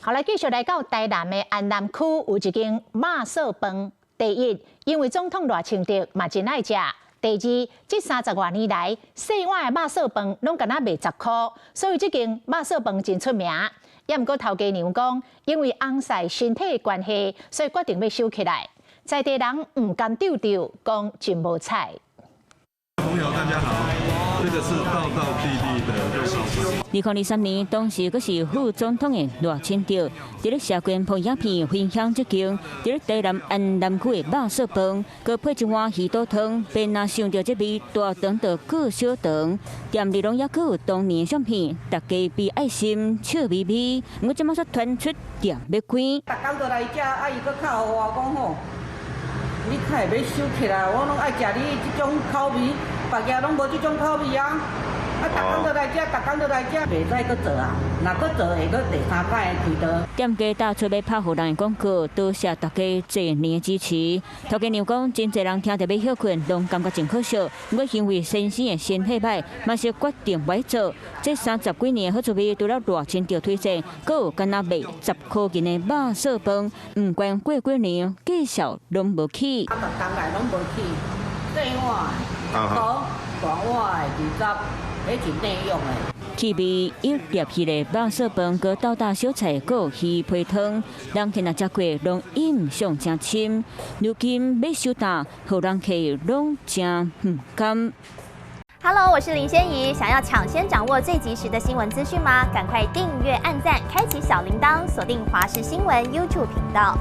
好來，繼續來到台南的安南區，有一間肉燥飯。第一，因為總統賴清德嘛真愛食；第二，這30外年來，細碗的肉燥飯攏敢若賣10箍，所以這間肉燥飯真出名。也毋過頭家娘講，因為翁婿身體的關係，所以決定欲收起來。在地人毋甘丟丟，講真無彩。朋友大家好，這個是道道地地的肉燥飯。2023年，當時閣是副總統的賴清德，佇咧社群拍影片分享這間佇咧台南安南區的肉燥飯，閣配一碗魚肚湯，便若想著這味大腸就閣小腸，店裡攏猶閣有當年相片，大家比愛心笑眯眯。毋過這馬煞傳出店欲關。逐工都來食，啊伊閣敲予我講吼，你較會欲收起來，我攏愛食你這種口味，別家攏無這種口味啊。啊，逐工都來食，逐工都來食，袂使閣做啊！若閣做會閣第三擺開刀。店家打出欲拍予人的廣告，多謝大家濟年的支持。頭家娘講，真濟人聽著欲歇睏，攏感覺真可惜。毋過因為先生的身體䆀，嘛是決定欲做。這30幾年的好滋味，除了賴清德推薦，閣有敢若賣10箍銀的肉燥飯，毋管過幾年，價數攏無起。啊，逐工來攏無起，細碗10箍，大碗的20。彼是內用的。氣味一入去的肉燥飯，閣鬥搭小菜，閣有魚皮湯，人客若食過，攏印象誠深。如今欲收擔，予人客攏誠毋甘。 Hello，我是林仙怡，想要搶先掌握最及時的新聞資訊嗎？趕快訂閱、按讚、開啟小鈴鐺，鎖定華視新聞 YouTube 頻道。